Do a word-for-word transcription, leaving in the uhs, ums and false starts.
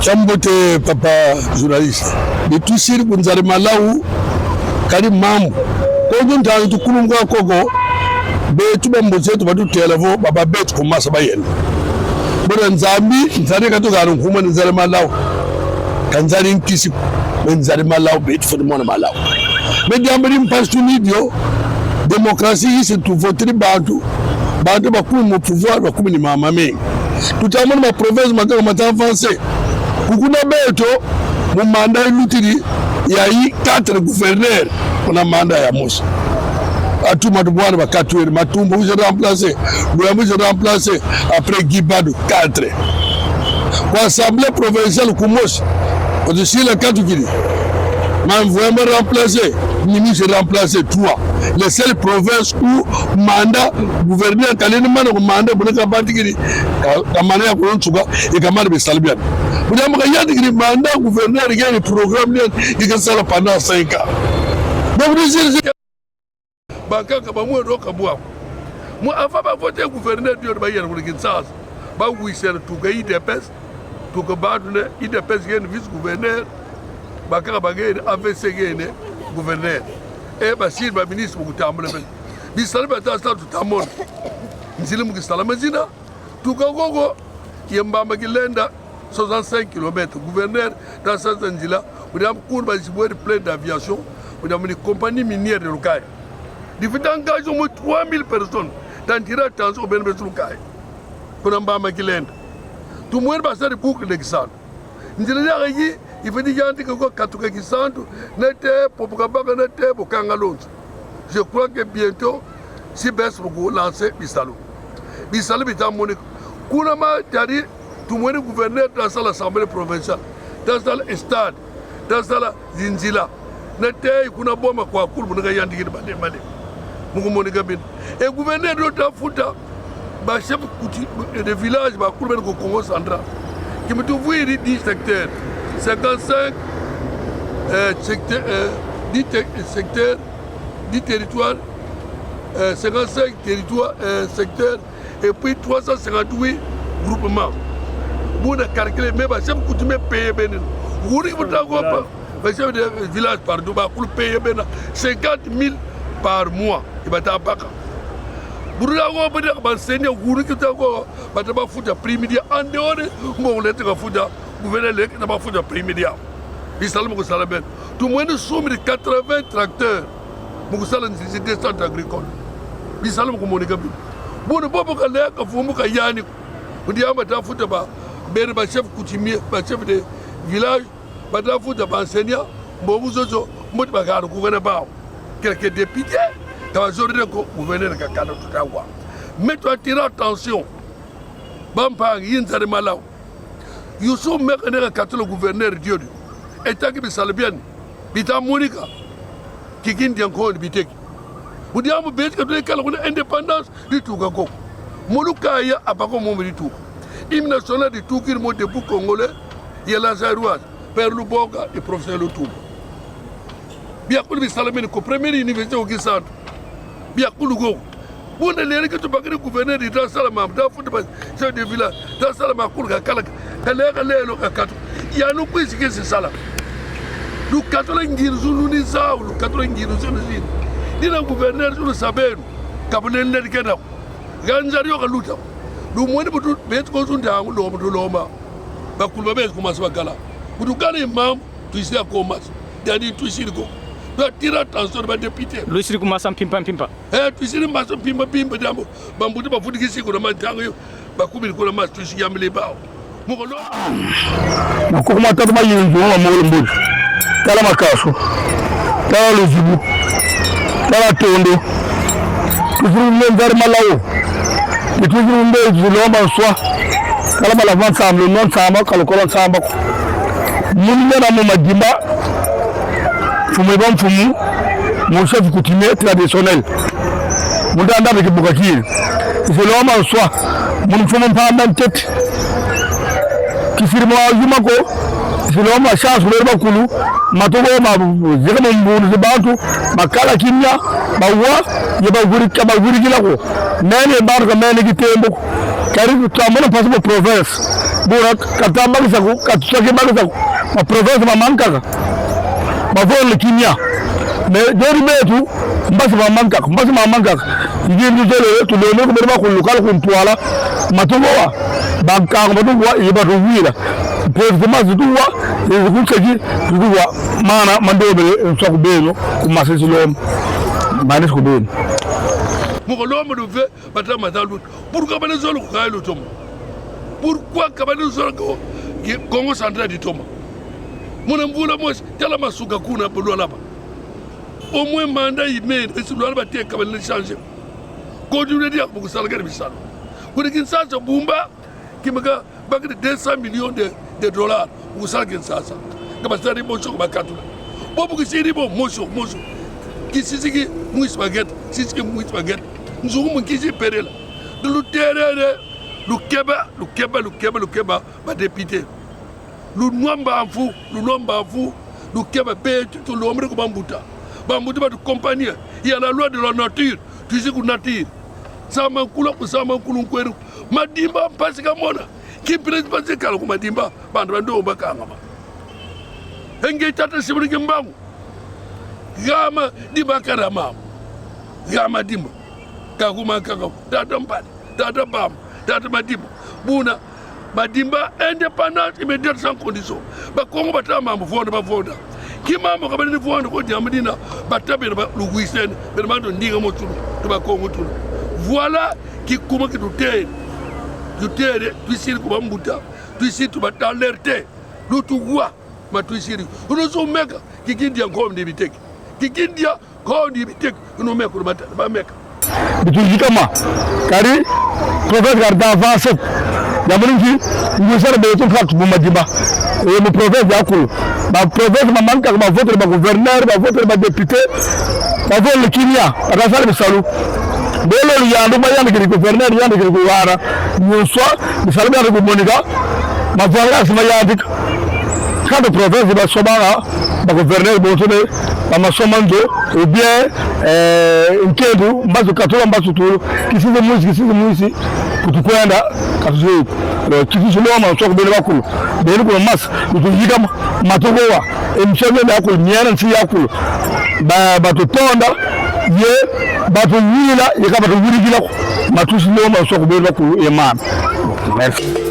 Kiambote, papa journaliste. Bitwisidi ku Nzadi Malau, kadi mambu. Konzo ntangu tukulunga koko, betu bambote yetu batutela vo, baba betu ku masa bayenda. Bona Nzambi, Nzadi katuka nkumbu Nzadi Malau. Ka Nzadi nkisi, mais Nzadi Malau, betu fwete mona Malau. Mais diambu di mpasi tuna dio, démocratie, ici tuvotidi bantu, bantu bakumi mu pouvoir, bakumi ni mama mengi. Tuta mona ma province makaka mata avancer. Ku kuna beto, mu mandat ilutidi, yayi quatre gouverneurs kuna mandat ya mosi. Atuma tubwana ba quatre, Matumba wiza remplacer, Mvuyama wiza remplacer, après Guy Badu, quatre. Ku assemblée provinciale kumosi, otisila katukidi. Ma Mvuyama remplacer, Nimi wiza remplacer, trois. La seule province où mandat gouverneur kalendi mana ku mandat, buna kabatikidi, ka, ka mana ya kulonsuka, e ka mana bisalu biandi. Buna mu kayantikidi mandat gouverneur, kani programme ni, i kasala pendant cinq ans. Donc, ni ziri, ziri. Bankaka ba mwe roka bwa. Mu avant ba voter gouverneur dio bayenda kuna Kinshasa, ba wisela tuka U D P S, tuka bantu ne U D P S kena vice-gouverneur, bankaka ba kena A V C kena gouverneur. E basidi ba ministre mu kutambula beno. Bisalu bia tasa tuta mona. Nzila mu kisala mazina. Tuka koko, ye Mbamba Kilenda, soixante-cinq kilomètres. Gouverneur ta sansa nzila, mu diambu kuna bazibwele plaine d'aviation, mu diambu ni compagnie minière de Lukayi. Difwete engager au moins trois mille personnes. Tantira attention, beno beto Lukayi. Kuna Mbamba Kilenda. Tumwene basadi boucle de Kisantu. Nzila yayi, il faut yantika kukatuka Kisantu, nate, Popo Kabaka, nate, Bokanga Lonzo. Je crois que bientôt, si bes pour lancer bisalu. Bisalu bita monika. Kuna matadi, tumwene gouverneur ta sala assemblée provinciale, ta sala stade, ta sala zinzila. Nate, kuna Boma kwa kulu, muna kayantikidi bale, bale. Mu kumonika beno. E gouverneur dio ta futa ba chef coutu-, de village bakulu bena ku Kongo Central. Ki mutu vwidi dix secteurs, cinquante-cinq, euh, secteurs, euh, dix te-, secteurs, dix territoires, euh, cinquante-cinq territoires, euh, secteurs, et puis trois cent cinquante-huit groupements. Buna calculer, mais ba chef coutumier payer beno. Wuri ki mutu ko pa. Ba chef de village, pardon, bakulu payer beno cinquante mille par mois, i bata baka. Buna ko bana ba enseignant, wuri ki ta ko, bata ba futa prime dia. En dehors, mo leta ka futa, gouverneur leta ba futa prime dia. Bisalu mu kusala beno. Tumwene sumidi quatre-vingts tracteurs. Mu kusala nzizi des centres agricoles. Bisalu mu kumonika beno. Buna bobo kale kavumbuka yani. Mu diambu ta futa ba, beno ba chef coutumier, ba chef de village, bata futa ba enseignant, mbongo zozo, mbote bakala kuvana bawu. Quelques députés, ka bazolele ko, gouverneur kakala tuta wa. Mais tu attires attention. Bampangi, yinza de malau. Youssouf Meka ne kakatula gouverneur dio dio. Etaki bisalu biani. Bita monika. Kikindi ya nkondi biteki. Mu diambu beto ka twele kala kuna indépendance, dituka ko. Mu Lukaya abako mo dituka. Hymne national ditukidi mo debout congolais, ye Lazaroise, Père Luboka, ye Professeur Lutumba. Biakulu bisalamini ku première université ku Kisantu. Biakulu ko. Buna lelo ki tubakidi gouverneur di ta sala mambu, ta futa ba chef de village, ta sala makulu kakala, kaleka lelo kakatu. Yandi kwisi kisi sala. Lukatula ngindu zulu ni zau, lukatula ngindu zulu zinu. Dina gouverneur zulu sabenu, kabulele di kena. Ganza dio kaluta. Lumweni butu, beto ko zunda angu lomba, tulomba. Bakulu ba beto ku masa bakala. Butu kala imam, twisila ko masa. Yandi twisila ko. Tu attires attention ba député. Lwisidi ku masa mpimpa mpimpa. Eh, twisidi masa mpimpa mpimpa diambu. Bambuti bavudikisi kuna mantangu yo. Bakubidi kuna masa twisidi yambile bawu. Mukolo. Makoko matatu mayinzu, ma molo mbuzi. Tala Makasu. Tala Luzibu. Tala Tondo. Tuzuru menzari malawo. Tuzuru mbe zilomba nswa. Kala bala va nsambulu, no nsamba, kalukolo nsamba ko. Muni na mu madimba. Mfumu ba mfumu, mon chef coutumier traditionnel. Mutanda biki bukakiri. Zilomba nswa, muni mfumu mpanda ntete. Kisiri mwa yuma ko, zilomba chance lelo bakulu, matoko ma zika mu mbundu zi bantu, bakala kimia, bawa, ye bavurika, bavurikila ko. Mene bantu ka mene kitembo ko. Kari tuta mona mpasi mu province. Buna ka tabakisa ko, ka tusaki bakisa ko. Ma province mamankaka. Bavonele kimia. Mais diodio beto, mpasi mamankaka, mpasi mamankaka. Yingi tuzolele, tulombe ku beno bakulu, kala ku ntwala. Matuwa, bankaka matuwa, ye batuwila. Province matuwa, ye kunseki, tuwa. Mana, mandomele, nswa ku beno, ku masisi lomba. Manisi ku beno. Mu kulomba luve, bata mata lutu. Pourquoi ka balendi zola ku kaya lutoma? Pourquoi ka balendi zola ko, ki Kongo Central ditoma? Muna mvula mosi, tala masuka kuna bu lwalaba. Au moins mandat imene, esi lwalaba te ka balendi changer. Continuer diaka mu kusala kani bisalu. Kuna Kinshasa bumba, kima ka bakidi deux cents millions de, de dollars, mu kusala Kinshasa. Ka basala ni mosi ko bakatula. Bobo kisidi bo mosi, mosi. Kisisiki mwisi bageta, kisisiki mwisi bageta. Nzungu mu nkisi perela. Luterere, lukeba, lukeba, lukeba, lukeba, ba député. Lunwa mbamvu, lunwa mbamvu, lukeba beto, tulombele ku bambuta. Bambuta batuaccompagner. Il y a la loi de la nature, twizidi ku nature. Zama nkulu, ku zama nkulu nkwenu. Madimba mpasi kamona. Kimpila mpasi kala ku Madimba, bantu ba ndomba kangama. E nge tata Simon Kimbangu. Gama dimba kana mama. Gama dimba. Kakuma kaka. Tata Mpadi, tata Bamba, tata Madimba. Buna, Madimba indépendance immédiate sans condition. Bakongo bata mambu vonda, bavonda. Ki mambu ka balendi vonda ko diambu dina, bata beno ba lugwisene, beno bantu ndinga mo tulu, tu Bakongo tulu. Voilà kikuma ki tutele. Tutele, twisidi ku bambuta, twisidi tu bata alerter. Lutuwa, ma twisidi. Uno zo meka, kikindia nkondi biteki. Kikindia nkondi biteki, uno meka, uno bata, ba meka. Bituyikama, kadi province kadi ta avancer. Diambu di nki, ngusana beto nkatu mu Madimba. E mu province yakulu. Ba province mamankaka, bavotele ba gouverneur, bavotele ba député, bavotele kimia, bata sala bisalu. Bolo luyandu, mayandikidi gouverneur, yandikidi ku wana. Nyonso, bisalu biandi kumonika, mavanga si mayandika. Kadi province basobanga, ba gouverneur bonso ne, ba masoma nzo, ou bien, eh, nkendu, mbasu katula, mbasu tulu, kisize mwisi, kisize mwisi, kutukwenda, katuze. Alors, kisize loma, nswa ku beno bakulu, beno kuna masa, kutuyikama, matuwa, e nswa beno yakulu, miena nsi yakulu, ba, batutonda, ye, batuwila, ye ka batuwulikila ko, ma twizi loma, nswa ku beno bakulu, ye mana. Merci.